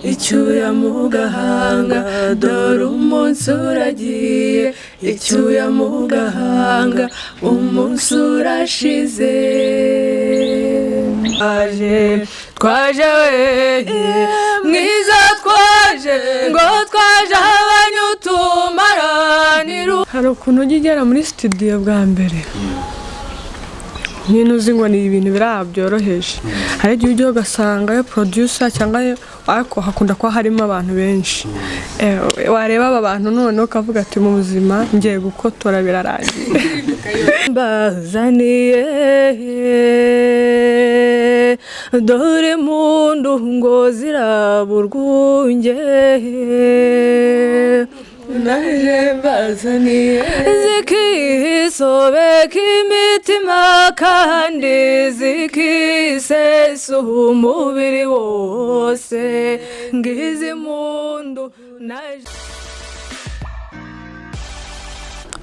Icyuya mu gahanga, dore umunsi uragiye. Icyuya mu gahanga, umunsi urashize. Twaje, twaje we mwiza, twaje ngo twaje abanyutumaranira. Hari ukuntu ujya ugera muri studio bwa mbere nyine uzi ngo ni ibintu biri aha byoroheje. Hari igihe ujya ugasangayo producer cyangwa, ariko hakunda kuba harimo abantu benshi. Wareba aba bantu noneho ukavuga ati: "Mu buzima ngiye gukotora, birarangiye." Mbazaniye dore impundu ngo ziraba urwunge. Naje mbazaniye zikisobeka imitima kandi zikisesa umubiri wose, ngizi impundu naje.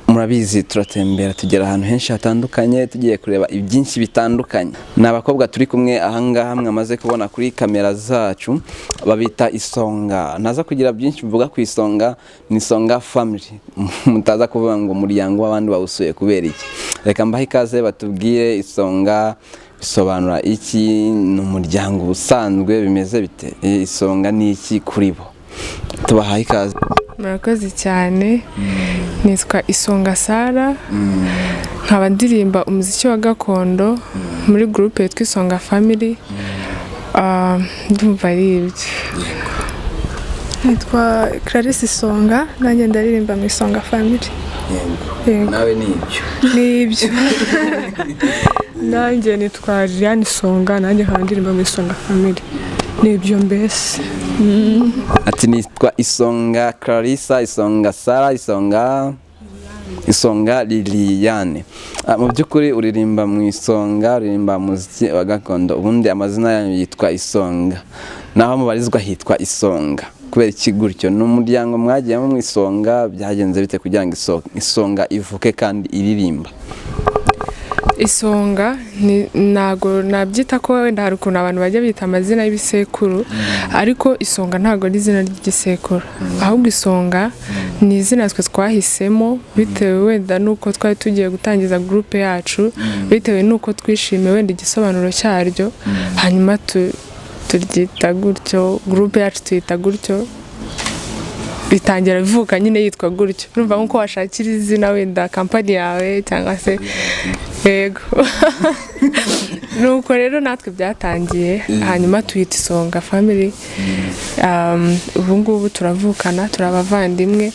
Murabizi, turatembera, tugera ahantu henshi hatandukanye, tugiye kureba ibyinshi bitandukanye. Ni abakobwa turi kumwe ahangaha mwamaze kubona kuri kamera zacu, babita Isonga. Ntaza kugira byinshi mvuga ku Isonga, ni Isonga Family. Mutaza kuvuga ngo umuryango w'abandi bawusuye kubera iki. Reka mbahe ikaze batubwire Isonga bisobanura iki, ni umuryango usanzwe, bimeze bite? Isonga ni iki kuri bo? Tubahaye ikaze. Murakoze cyane. Nitwa Isonga Sara, nkaba ndirimba umuziki wa gakondo muri groupe yitwa Isonga Family. Ndumva ari ibyo. Nitwa Clarisse Isonga, nanjye ndaririmba mu Isonga Family. Yego. Nawe ni ibyo? Ni ibyo. Nanjye nitwa Liliane Isonga, nanjye nkaba ndirimba mu Isonga Family. Ni ibyo mbese. Ati nitwa Isonga Clarissa, Isonga Sara, Isonga Liliane. Mu by'ukuri uririmba mu Isonga, uririmba muziki wa gakondo. Ubundi amazina yanyu yitwa Isonga, naho mubarizwa hitwa Isonga. Kubera iki gutyo? Ni umuryango mwagiyemo mu Isonga? Byagenze bite kugira ngo Isonga ivuke kandi iririmba? Isonga ntago nabyita ko wenda hari ukuntu abantu bajya bita amazina y'ibisekuru, ariko Isonga ntago ari izina ry'igisekuru, ahubwo Isonga ni izina twe twahisemo bitewe wenda n'uko twari tugiye gutangiza groupe yacu, bitewe n'uko twishimiye wenda igisobanuro cyaryo, hanyuma turyita gutyo, groupe yacu tuyita gutyo, bitangira bivuka nyine yitwa gutyo. Urumva nk'uko washakira izina wenda kampani yawe cyangwa se, yego, nuko rero natwe byatangiye, hanyuma tuyita Isonga Family. Ubu ngubu turavukana, turi abavandimwe,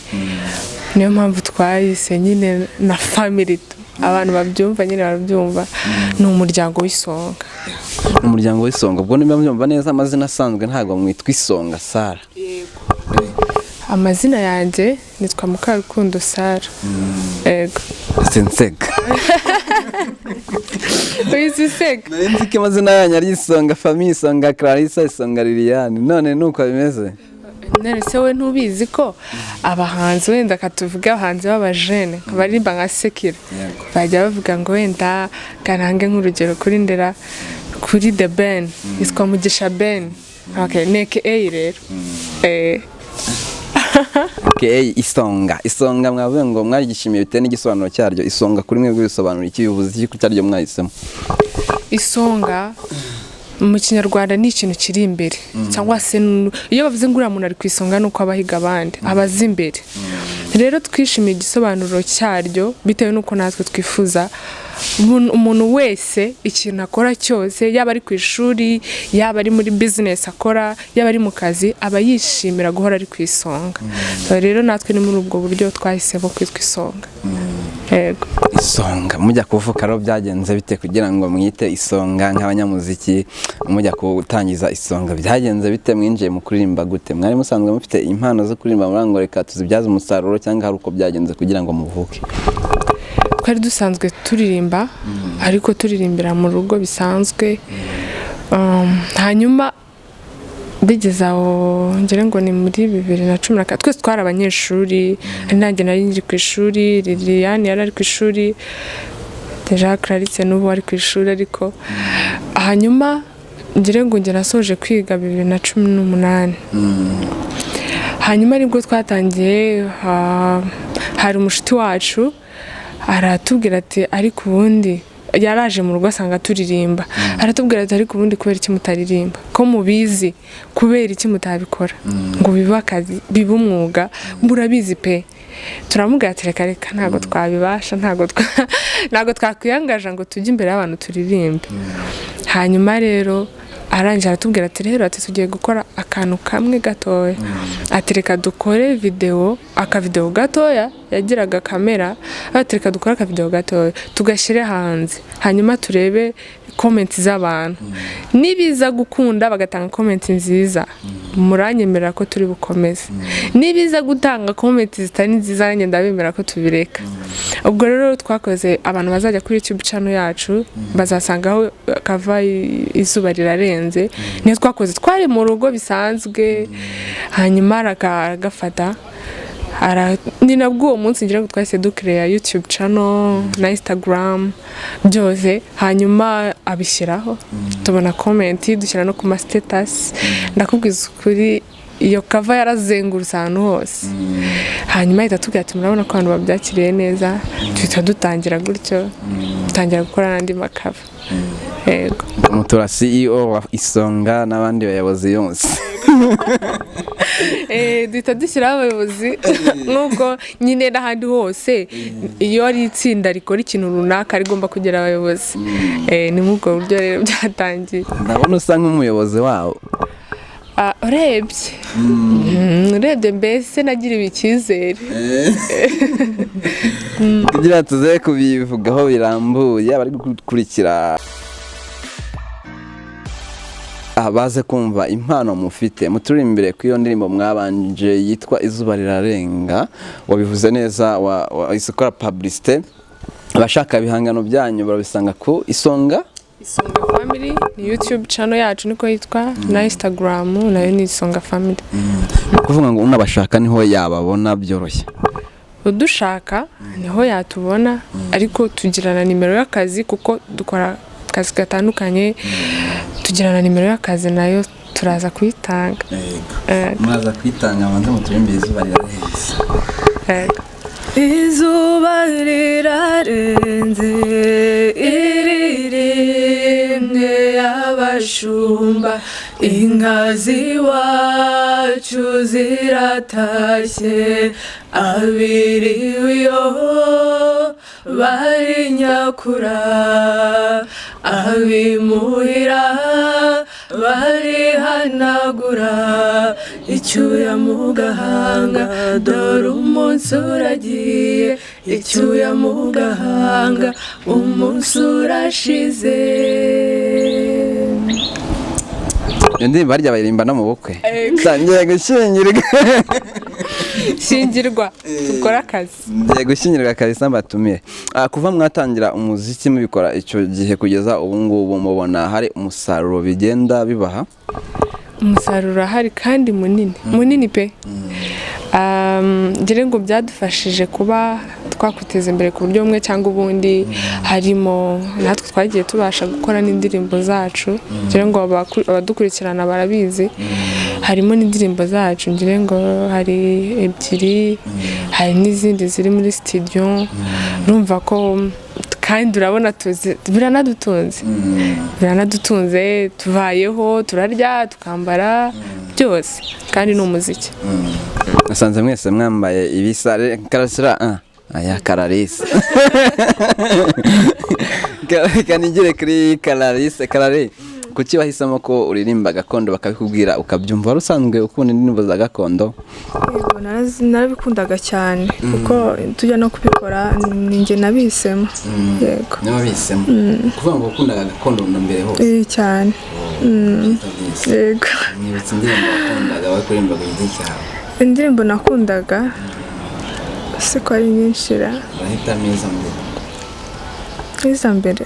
niyo mpamvu twayise nyine na family. Abantu babyumva nyine barabyumva, ni umuryango w'Isonga. Umuryango w'Isonga. Ubwo niba mbyumva neza, amazina asanzwe ntabwo mwitwa Isonga Sara? Amazina yanjye nitwa Mukarukundo Sara, yego. Sensega. Wize useka. Nari nzi ko amazina yanyu ari Isonga Family, Isonga Clarissa, Isonga Liliane, none nuko bimeze. None se we ntubizi ko abahanzi, wenda katuvuge abahanzi b'abajene baririmba nka secular, bajya bavuga ngo wenda karange nk'urugero kuri ndera, kuri The Ben yitwa Mugisha Ben, okay, ni AKA rero. Okay, Isonga. Isonga mwavuye ngo mwarigishimiye bitewe n'igisobanuro cyaryo. Isonga kuri mwebwe bisobanura iki? Bivuze iki ku cyaryo mwahisemo? Isonga mu Kinyarwanda ni ikintu kiri imbere, cyangwa se iyo bavuze ngo uriya muntu ari ku isonga, ni uko aba ahiga abandi, aba azi imbere. Rero twishimiye igisobanuro cyaryo bitewe n'uko natwe twifuza umuntu wese ikintu akora cyose, yaba ari ku ishuri, yaba ari muri bizinesi akora, yaba ari mu kazi, aba yishimira guhora ari ku isonga. So rero natwe ni muri ubwo buryo twahisemo kwitwa Isonga, yego. Isonga mujya kuvuka rero byagenze bite kugira ngo mwite Isonga? Nk'abanyamuziki mujya gutangiza Isonga byagenze bite? Mwinjiye mu kuririmba gute? Mwari musanzwe mufite impano zo kuririmba muri ngo reka tuzibyaze umusaruro, cyangwa hari uko byagenze kugira ngo muvuke? Twari dusanzwe turirimba, ariko turirimbira mu rugo bisanzwe. Hanyuma bigeze aho, ngira ngo ni muri 2014, twese twari abanyeshuri, ari nanjye nari nkiri ku ishuri, Liliane yari ari ku ishuri, deja Clarisse n'ubu ari ku ishuri, ariko hanyuma Ngire ngo njye nasoje kwiga 2018. Hanyuma nibwo twatangiye. Hari umushuti wacu aratubwira ati ariko ubundi yaraje mu rugo asanga turirimba, aratubwira ati ariko ubundi kubera iki mutaririmba, ko mubizi, kubera iki mutabikora ngo bibe akazi, bibe umwuga, murabizi pe? Turamubwira ati reka reka, ntabwo twabibasha, ntabwo twakwiyangaje ngo tujye imbere y'abantu turirimbe. Hanyuma rero arangije aratubwira ati rero, ati tugiye gukora akantu kamwe gatoya, ati reka dukore videwo, akavidewo gatoya. Yagiraga kamera, ati reka dukore akavidewo gatoya tugashyire hanze, hanyuma turebe comments z'abantu, nibiza gukunda bagatanga comments nziza muranyemerera ko turi bukomeze, nibiza gutanga comments zitari nziza nanjye ndabemera ko tubireka. Ubwo rero twakoze, abantu bazajya kuri YouTube channel yacu bazasangaho cover Izuba Rirarenze, niyo twakoze, twari mu rugo bisanzwe. Hanyuma aragafata, ni nabwo uwo munsi ngira ngo twahise dukereya YouTube channel na Instagram byose, hanyuma abishyiraho, tubona comment, dushyira no ku ma status. Ndakubwiza ukuri, iyo cover yarazengurutse ahantu hose. Hanyuma ahita atubwira ati murabona ko abantu babyakiriye neza. Duhita dutangira gutyo, dutangira gukora n'andi ma cover, yego. Mutura CEO wa Isonga n'abandi bayobozi yose. Duhita dushyiraho abayobozi, nk'uko nyine n'ahandi hose iyo ari itsinda rikora ikintu runaka rigomba kugira abayobozi. Ni muri ubwo buryo rero byatangiye. Ndabona usa nk'umuyobozi wabo. Urebye mbese nagiriwe icyizere. Kugira tuze kubivugaho birambuye, abari gukurikira baze kumva impano mufite, muturi imbere ku iyo ndirimbo mwabanje yitwa Izuba Rirarenga. Wabivuze neza, wahise ukora publicité. Abashaka ibihangano byanyu barabisanga ku Isonga. Isonga Family ni YouTube channel yacu, niko yitwa, na Instagram nayo ni Isonga Family. Ni ukuvuga ngo unabashaka niho yababona byoroshye. Udushaka niho yatubona, ariko tugirana nimero y'akazi kuko dukora akazi gatandukanye, tugirana nimero y'akazi nayo turaza kuyitanga. Muraza kwitanga, banze muturimbire Izuba Rirarenze. Yego. Izuba rirarenze, iririmwe y'abashumba, inka z'iwacu ziratashye, abiriwe iyo bari nyakura, abimuhira barihanagura icyuya mu gahanga, dore umunsi uragiye, icyuya mu gahanga, umunsi urashize. Iyo ndirimbo harya bayiririmba no mu bukwe? Ngiye gushyingirwa. Shyingirwa, dukore akazi. Ngiye gushyingirwa kabisa, mbatumire. Kuva mwatangira umuziki mubikora icyo gihe kugeza ubu ngubu, mubona hari umusaruro bigenda bibaha? Umusaruro urahari kandi munini munini pe. Ngira ngo byadufashije kuba twakwiteza imbere ku buryo bumwe cyangwa ubundi, harimo natwe twagiye tubasha gukora n'indirimbo zacu, ngira ngo abadukurikirana barabizi, harimo n'indirimbo zacu, ngira ngo hari ebyiri, hari n'izindi ziri muri studio. Urumva ko kandi urabona tuzi biranadutunze, biranadutunze, tubayeho, turarya, tukambara, byose, kandi ni umuziki. Nasanze mwese mwambaye ibisa. Karasira, aya Kararisa, kanigire kuri Kararisa. Karare, kuki wahisemo ko uririmba gakondo, bakabikubwira ukabyumva? Wari usanzwe ukunda indirimbo za gakondo? Yego, narabikundaga cyane, kuko tujya no kubikora ni njye nabihisemo, yego. Niba bihisemo, kuvuga ngo wakundaga gakondo na mbere hose? Cyane, yego. Mwibutsa indirimbo wakundaga, wari kuririmba ku giti cyawe. Indirimbo nakundaga siko ari nyinshi ra. Urahitamo iza mbere. Iza mbere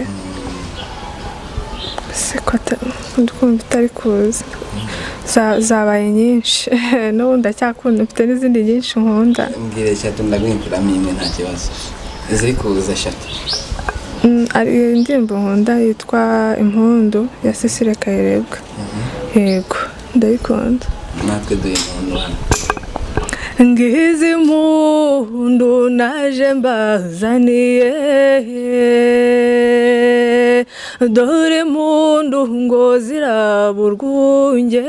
siko kumva itari kuza. Zabaye nyinshi, n'ubu ndacyakunda, mfite n'izindi nyinshi nkunda. Mbwira eshatu, ndaguhitiramo imwe, nta kibazo, iziri kuza eshatu. Hari indirimbo nkunda yitwa Impundu ya Cecile Kayirebwa. Yego, ndayikunda. Natwe duhe impundu hano. Ngizi impundu naje mbazaniye, dore impundu ngo ziraba urwunge,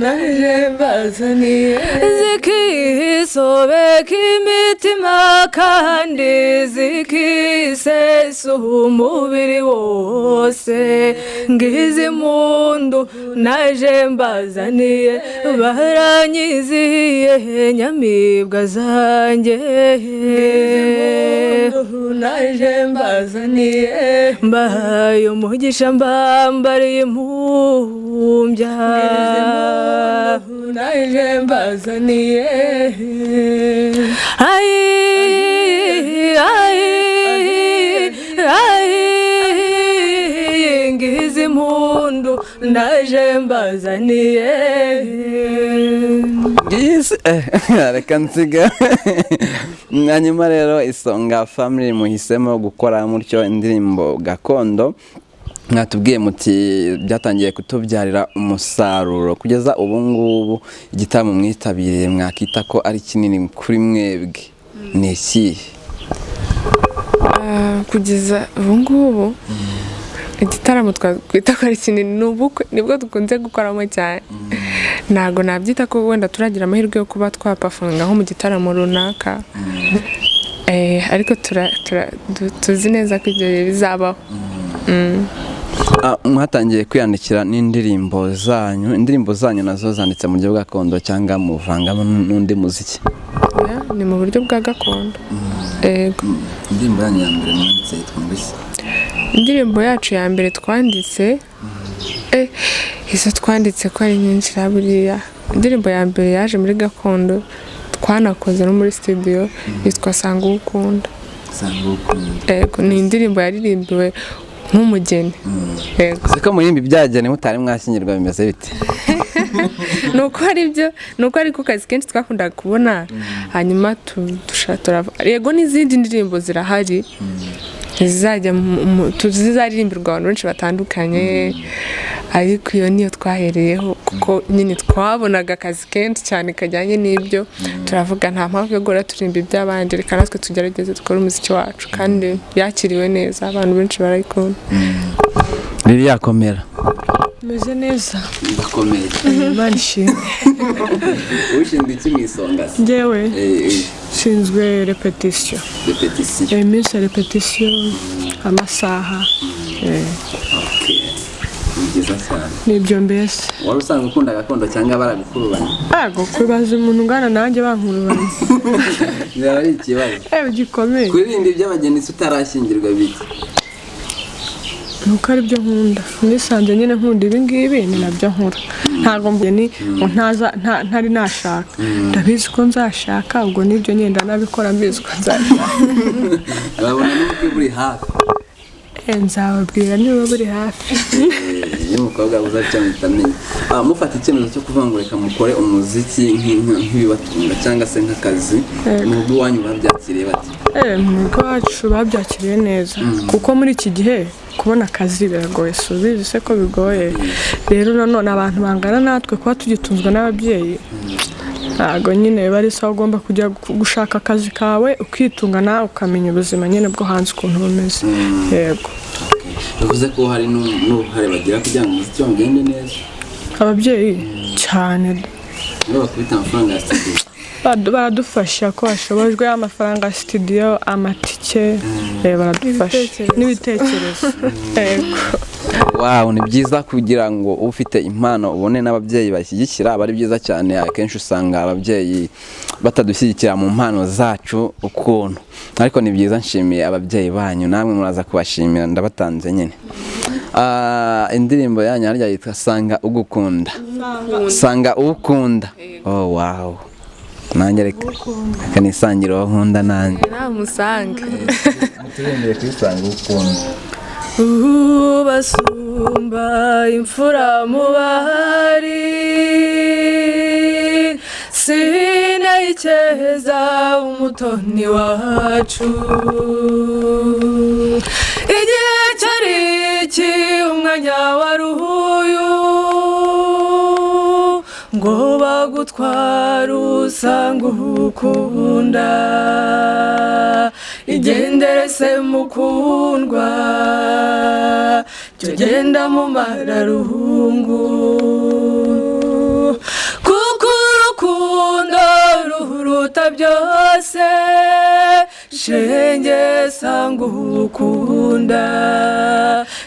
naje mbazaniye zikisobeka imitima kandi zikisesa umubiri wose. Ngizi impundu naje mbazaniye, baranyizihiye nyamibwa zanjye, naje mbazaniye mbahaye umugisha mbambariye impumbya, naje mbazaniye. Ay, ay, ay, ngizi impundu naje mbazaniye. Yes, reka nsiga. Hanyuma rero Isonga Family muhisemo gukora mutyo indirimbo gakondo, mwatubwiye muti byatangiye kutubyarira umusaruro. Kugeza ubu ngubu igitaramo mwitabiriye mwakita ko ari kinini kuri mwebwe ni ikihe? Kugeza ubu ngubu igitaramo twakwita ko ari kinini ni ubukwe, nibwo dukunze gukoramo cyane. Ntabwo nabyita ko wenda turagira amahirwe yo kuba twapafunga nko mu gitaramo runaka, ariko tuzi neza ko ibyo bizabaho. Mwatangiye kwiyandikira n'indirimbo zanyu. Indirimbo zanyu nazo zanditse mu buryo gakondo cyangwa muvangamo n'undi muziki? Ni mu buryo bwa gakondo. Yego. Indirimbo yanyu ya mbere mwanditse yitwa mbese? Indirimbo yacu ya mbere twanditse, izo twanditse ko ari nyinshi buriya. Indirimbo ya mbere yaje muri gakondo twanakoze no muri studio yitwa Sanga Uwo Ukunda. Sanga Uwo Ukunda. Yego, ni indirimbo yaririmbiwe nk'umugeni. Yego. Siko murimbi byagene mutari mwashyingirwa bimeze bite? Nuko ari byo, nuko ari ku kazi kenshi twakundaga kubona, hanyuma yego n'izindi ndirimbo zirahari zizajya zizaririmbirwa abantu benshi batandukanye, ariko iyo niyo twahereyeho kuko nyine twabonaga akazi kenshi cyane kajyanye n'ibyo, turavuga nta mpamvu yo guhora turirimba iby'abandi, reka natwe tugerageze dukore umuziki wacu, kandi yakiriwe neza, abantu benshi barayikunda. Riri yakomera. Meze neza. Ndakomeye. Imana ishimwe. Ushinzwe iki mu Isonga se? Njyewe nshinzwe repetition. Repetition. Iminsi ya repetition, amasaha. Okay. Ni byiza cyane. Nibyo mbese. Wari usanzwe ukunda gakondo cyangwa baragukurubanye? Yego, kubaza umuntu ungana nanjye bankurubanye. Byaba ari ikibazo. Gikomeye. Kuririmba iby'abageni se utarashyingirwa bite? Nuko ari byo nkunda, nisanze nyine nkunda ibi ngibi, ni nabyo nkora. Ntabwo mbeni ntaza ntari nashaka, ndabizi ko nzashaka, ubwo nibyo ngenda nabikora mbizi ko nzashaka. Babona n'ubukwe buri hafi. Nzababwira niba buri hafi. Iyo umukobwa abuze atyo mpita amenya. Mufata icyemezo cyo kuvuga ngo reka mukore umuziki nk'ibibatunga cyangwa se nk'akazi, mu rugo iwanyu babyakiriye bate? Mu rugo iwacu babyakiriye neza, kuko muri iki gihe kubona akazi biragoye, si ubizi se ko bigoye. Rero nanone abantu bangana natwe kuba tugitunzwe n'ababyeyi, ntabwo nyine biba ari sawa, ugomba kujya gushaka akazi kawe ukitunga nawe ukamenya ubuzima nyine bwo hanze ukuntu bumeze. Yego. Bivuze ko hari n'uruhare bagira kugira ngo umuziki ugende neza? Ababyeyi cyane. Nibo bakubita amafaranga ya studio. Baradufasha ko bashobojwe amafaranga ya studio, amatike, baradufasha n'ibitekerezo. Yego. Wow, ni byiza kugira ngo ufite impano ubone n'ababyeyi bashyigikira, aba ari byiza cyane. Akenshi usanga ababyeyi batadushyigikira mu mpano zacu ukuntu, ariko ni byiza, nshimiye ababyeyi banyu, namwe muraza kubashimira, ndabatanze nyine. Indirimbo yanyu harya yitwa Sanga Ugukunda. Sanga Ukunda. Oh wow. Nanjye reka nisangire uwo nkunda nanjye. Namusange. Turembeye kuri Sanga Ukunda. Ubasumba imfura mubari, Icyeza umutoni wacu. Igihe cyari iki, umwanya wari uyu, ngo bagutware usanga ukunda. Igendere se mukundwa, cyo genda mu mararungu, kuko urukundo ruhuruta byose. Shenge sanga ukunda,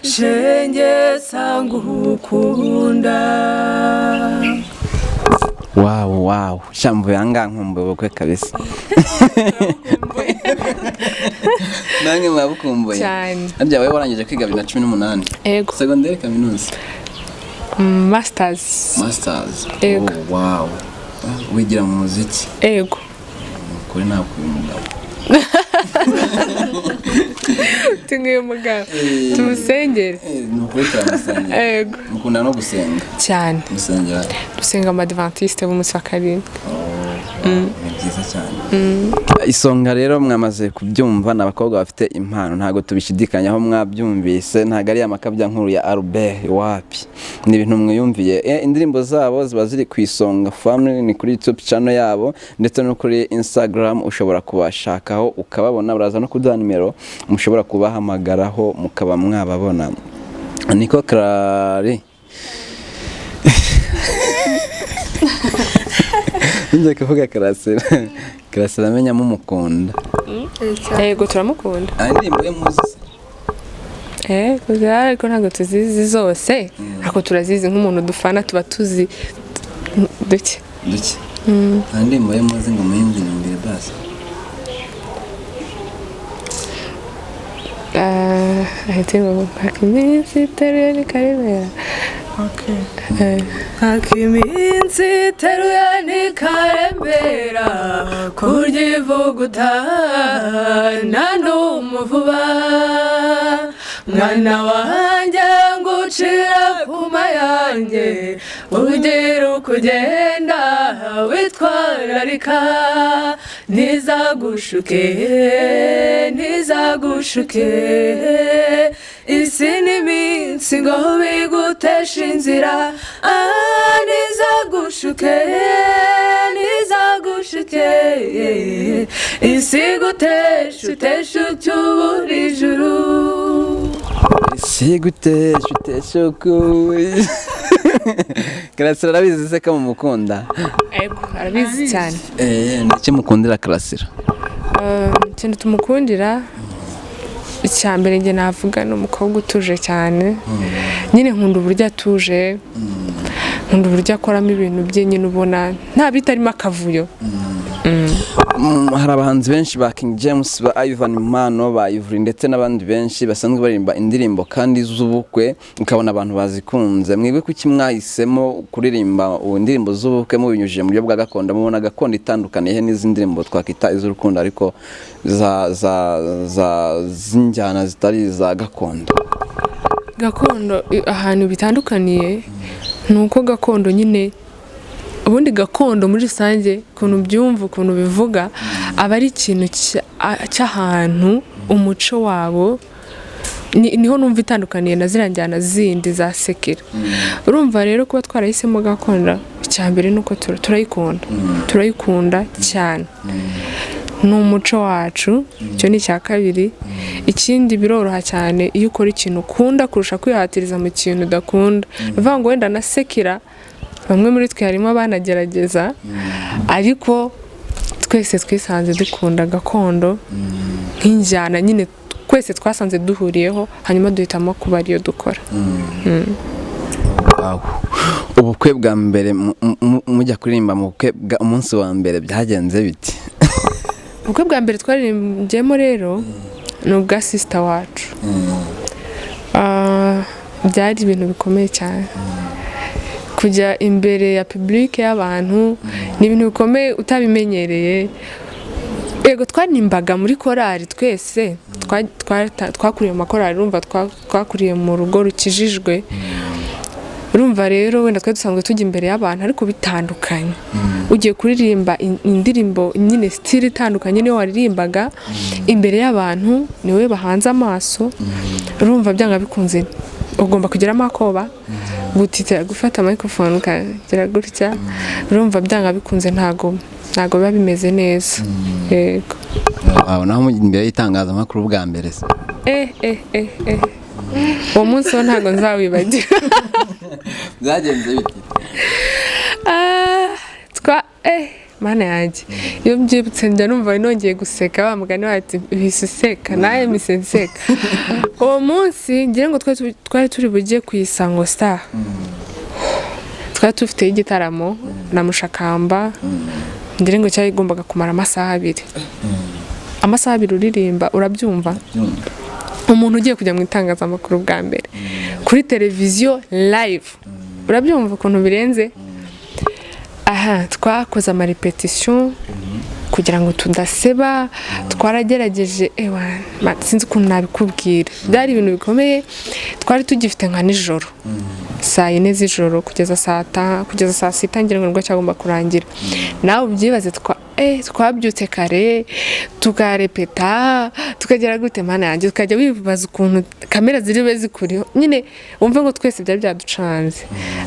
shenge sanga ukunda. Wow, wow, shambuye ahangaha, nkumbuye ubukwe kabisa. Nange mwabukumbuye? Cyane. Harya wowe warangije kwiga 2018? Ego. Segonderi, kaminuza? Masters. Masters? Ego. Oh, wow. Wigira mu muziki? Ego. Kuri ntabwo uyu mugabo Tunguye umugabo, tumusengere. Ni ukuri, turamusengera. Ego. Mukunda no gusenga? Cyane. Gusengera? Dusenga amadivantiste b'umunsi wa karindwi. Ni byiza cyane. Isonga rero mwamaze kubyumva, ni abakobwa bafite impano, ntabwo tubishidikanyaho, mwabyumvise. Ntabwo ari amakabya nkuru ya Albert wapi, ni ibintu mwiyumviye. Indirimbo zabo ziba ziri ku Isonga Family, ni kuri YouTube channel yabo ndetse no kuri Instagram, ushobora kubashakaho ukababona. Baraza no kuduha nimero mushobora kubahamagaraho mukaba mwababona. Niko Clary, njye kuvuga Karasira, Karasira amenya mumukunda? Yego, turamukunda. Indirimbo ye muzi se? Ego, ariko ntabwo tuzizi zose, ariko turazizi nk'umuntu dufana, tuba tuzi duke. Duke. Nta ndirimbo ye muzi ngo muyindirimbire basi? Ahita ngo mpaka iminsi iteruye ni Karemera. Mpaka iminsi iteruye ntikarembera, kurya ivuguta nta n'umuvuba. Mwana wanjye, ngucira ku mayange, ugira uko ugenda witwararika, ntizagushuke, ntizagushuke isi n'iminsi ngo biguteshe inzira. Ah, ntizagushuke, ntizagushuke isi gutesha utesha ucyubura ijuru. Sigutesha utesha ukuwe. Karasira arabizi se ko mumukunda? Ego, arabizi cyane. Ni iki mukundira Karasira? Ikintu tumukundira, icya mbere njye navuga, ni umukobwa utuje cyane nyine. Nkunda uburyo atuje, nkunda uburyo akoramo ibintu bye nyine, ubona nta bitarimo akavuyo. Hari abahanzi benshi ba King James, ba Ivan Mpano, ba Ivry ndetse n'abandi benshi basanzwe baririmba indirimbo kandi z'ubukwe, ukabona abantu bazikunze. Mwebwe kuki mwahisemo kuririmba ubu indirimbo z'ubukwe mubinyujije mu buryo bwa gakondo? Mubona gakondo itandukaniye he n'izi ndirimbo twakwita iz'urukundo ariko za za za z'injyana zitari iza gakondo? Gakondo ahantu bitandukaniye ni uko gakondo nyine, ubundi gakondo muri rusange, ukuntu byumva, ukuntu bivuga, aba ari ikintu cy'ahantu, umuco wabo. Niho numva itandukaniye na ziriya njyana zindi za secular. Urumva rero, kuba twarahisemo gakondo, icya mbere ni uko turayikunda, turayikunda cyane, ni umuco wacu. Icyo ni icya kabiri. Ikindi, biroroha cyane iyo ukora ikintu ukunda kurusha kwihatiriza mu kintu udakunda. Ni ukuvuga ngo wenda na secular bamwe muri twe harimo abanagerageza, ariko twese twisanze dukunda gakondo nk'injyana nyine twese twasanze duhuriyeho, hanyuma duhitamo kuba ariyo dukora. Wow. Ubukwe bwa mbere mujya kuririmba mu bukwe bwa umunsi wa mbere byagenze biti? Ubukwe bwa mbere twaririmbyemo rero ni ubwa sister wacu. Byari ibintu bikomeye cyane. Kujya imbere ya public y'abantu ni ibintu bikomeye utabimenyereye. Yego, twarimbaga muri korali twese, twakuriye mu makorali, urumva twakuriye mu rugo rukijijwe, urumva. Urumva rero, wenda twari dusanzwe tujya imbere y'abantu ariko bitandukanye. Ugiye kuririmba indirimbo nyine style itandukanye niyo waririmbaga imbere y'abantu, niwe bahanze amaso. Urumva byanga bikunze ugomba kugeramo akoba, gutitira, gufata microphone ukagira gutya. Urumva byanga bikunze ntago biba bimeze neza, yego. Wawe naho imbere y'itangazamakuru bwa mbere se? Eh eh eh eh, uwo munsi wo ntago nzawibagira. Byagenze bite? Ah, twa mana yanjye, iyo mbyibutse njya numva nongeye guseka. Wa mugani wacu uhise useka, nawe mpise nseka. Uwo munsi ngira ngo twari turi bujye ku Isango Star, twari dufiteyo igitaramo na Mushakamba. Ngira ngo cyagombaga kumara amasaha 2. Amasaha 2 uririmba, urabyumva? Umuntu ugiye kujya mu itangazamakuru bwa mbere kuri televiziyo live, urabyumva ukuntu birenze? Aha twakoze amarepetisiyo kugira ngo tudaseba, twaragerageje. Ewa, sinzi ukuntu nabikubwira, byari ibintu bikomeye. Twari tugifite nka nijoro saa 4 z'ijoro kugeza saa 5, kugeza saa 6 ngira ngo nibwo cyagomba kurangira. Nawe ubyibaze, twabyutse kare, tukarepeta, tukagera gute, mana yanjye, tukajya wibaza ukuntu kamera ziri bube zikuriho nyine. Wumve ngo twese byari byaducanze,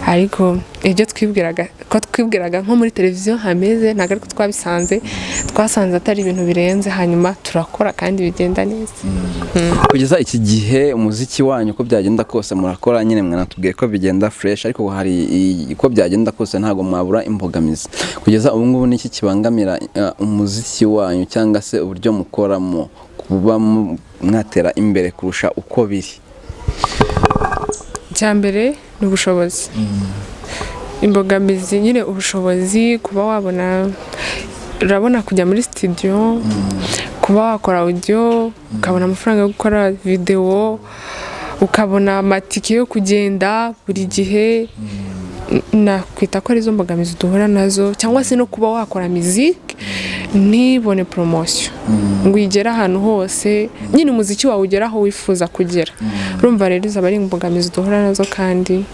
ariko ibyo twibwiraga ko twibwiraga nko muri televiziyo hameze ntabwo ariko twabisanze. Twasanze atari ibintu birenze, hanyuma turakora kandi bigenda neza. Kugeza iki gihe umuziki wanyu, uko byagenda kose murakora nyine, mwanatubwiye ko bigenda fresh, ariko hari uko byagenda kose ntabwo mwabura imbogamizi. Kugeza ubu ngubu niki kibangamira umuziki wanyu cyangwa se uburyo mukoramo kuba mwatera imbere kurusha uko biri? Icya mbere ni ubushobozi. Imbogamizi nyine ubushobozi, kuba wabona, urabona kujya muri studio, kuba wakora audio, ukabona amafaranga yo gukora video, ukabona amatike yo kugenda buri gihe. Nakwita ko arizo mbogamizi duhura nazo, cyangwa se no kuba wakora muziki ntibone promotion ngo uyigere ahantu hose nyine, umuziki wawe ugere aho wifuza kugera. Urumva rero izo aba ari imbogamizi duhura nazo kandi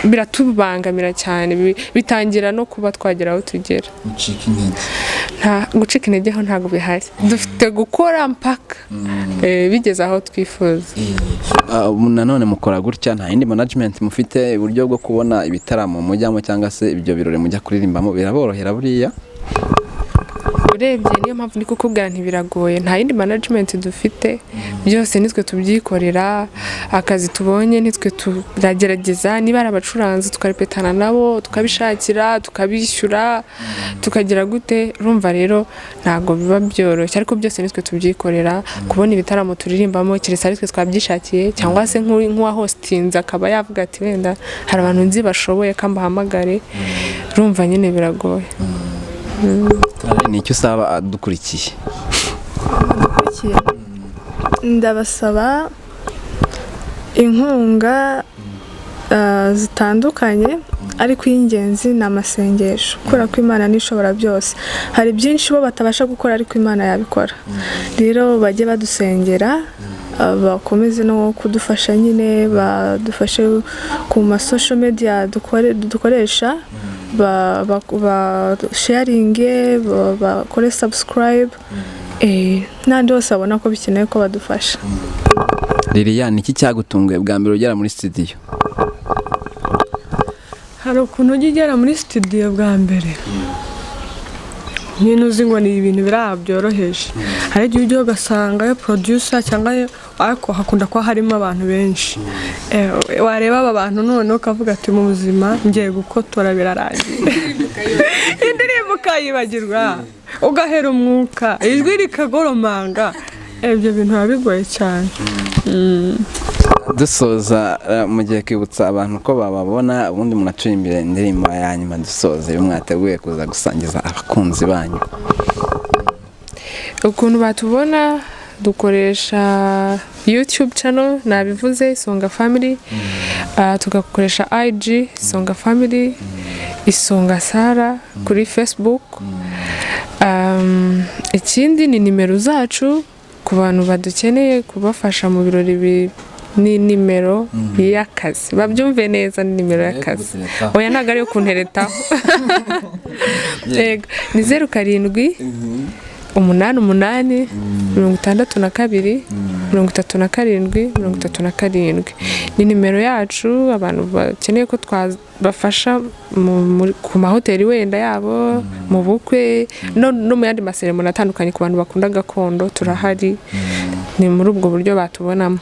biratubangamira cyane, bitangira no kuba twagera aho tugera. Ucika intege? Nta gucika intege ho, ntabwo bihari. Dufite gukora mpaka bigeze aho twifuza. Ah, ubu nanone mukora gutya, nta yindi management mufite. Uburyo bwo kubona ibitaramo mujyamo cyangwa se ibyo birori mujya kuririmbamo biraborohera buriya? Urebye niyo mpamvu ndi kukubwira ntibiragoye. Nta yindi management dufite, byose nitwe tubyikorera. Akazi tubonye nitwe turagerageza, niba ari abacuranzi tukarepetana nabo, tukabishakira, tukabishyura, tukagira gute. Urumva rero ntabwo biba byoroshye, ariko byose nitwe tubyikorera. Kubona ibitaramo turirimbamo, keretse ari twe twabyishakiye, cyangwa se nk'uwa hostinze akaba yavuga ati wenda hari abantu nzi bashoboye kambahamagare. Urumva nyine biragoye. Ni icyo usaba adukurikiye? Dukurikiye, ndabasaba inkunga zitandukanye, ariko iy'ingenzi ni amasengesho, kubera ko Imana nishobora byose. Hari byinshi bo batabasha gukora, ariko Imana yabikora. Rero bajye badusengera, bakomeze no kudufasha nyine, badufashe ku ma social media dukoresha, ba sharinge, bakore subscribe, n'ahandi hose babona ko bikenewe ko badufasha. Lilian, iki cyagutunguye bwa mbere ugera muri studio? Hari ukuntu ujya ugera muri studio bwa mbere nyine uzi ngo ni ibintu biri aha byoroheje. Hari igihe ujya ugasanga yo producer cyangwa ariko hakunda kuba harimo abantu benshi. Wareba aba bantu noneho ukavuga ati mu buzima ngiye gukotora birarangiye, indirimbo ukayibagirwa, ugahera umwuka, ijwi rikagoromanga. Ibyo bintu biba bigoye cyane. Dusoza, mugiye kwibutsa abantu ko bababona, ubundi munacura imbere indirimbo ya nyuma, dusoze iyo mwateguye kuza gusangiza abakunzi banyu. Ukuntu batubona, dukoresha YouTube channel, nabivuze, Isonga Family. Tugakoresha IG Isonga Family, Isonga Sara kuri Facebook. Ikindi ni nimero zacu ku bantu badukeneye kubafasha mu birori. Ni nimero y'akazi, babyumve neza, ni nimero y'akazi. Kuguteretaho. Oya, ntabwo ariyo kunteretaho. Yego, ni 07 88 62 37 37. Ni nimero yacu. Abantu bakeneye ko twabafasha ku mahoteli wenda yabo, mu bukwe no mu yandi maseremoni atandukanye, ku bantu bakunda gakondo turahari. Ni muri ubwo buryo batubonamo.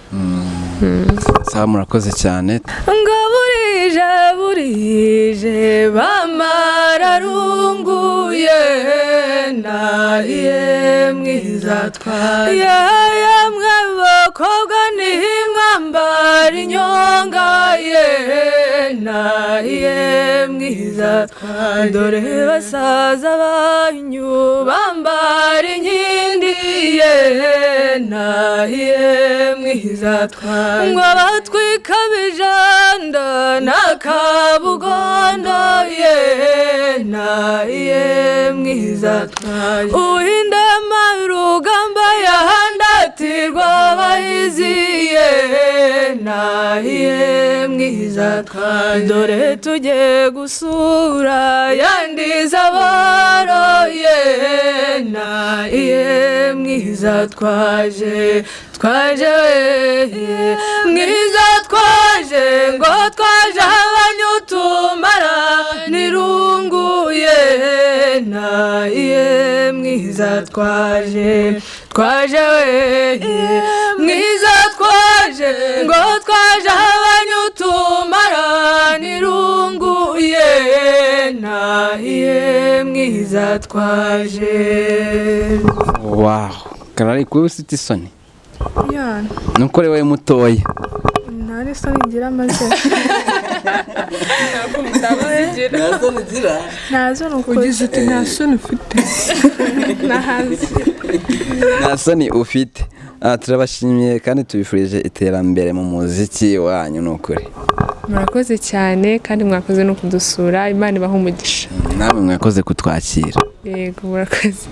Sawa, murakoze cyane. Ngo burije, burije, bamararunguye, nahiye mwiza twaye. Yemwe bakobwa, ntimwambara inyonga ye, nahiye mwiza twaye. Dore basaza banyu bambara inkindi ye, nahiye mwiza twaye. Ngo batwika bijanda n'akabugondo ye, nahiye mwiza twaye. Uwindema rugamba yahandatirwa abahiziye, nahiye mwiza twaye. Dore tugiye gusura yandiza aboroye, nahiye mwiza twaje, twaje we mwiza twaje. Ngo twaje abanyutumara nirunguye, nahiye mwiza twaje, twaje we mwiza twaje. Ngo twaje abanyutumara nirunguye, nahiye mwiza twaje. Wow, Karari, kuba ufite isoni? Ya. Nuko uri wowe mutoya. Nta n'isoni ngira maze. Nta soni ugira? Ntazo, ni ukuri. Ugize uti nta soni ufite. Nahazi. Nta soni ufite. Turabashimiye kandi tubifurije iterambere mu muziki wanyu, ni ukuri. Murakoze cyane, kandi mwakoze no kudusura. Imana ibahe umugisha. Namwe mwakoze kutwakira. Yego, murakoze.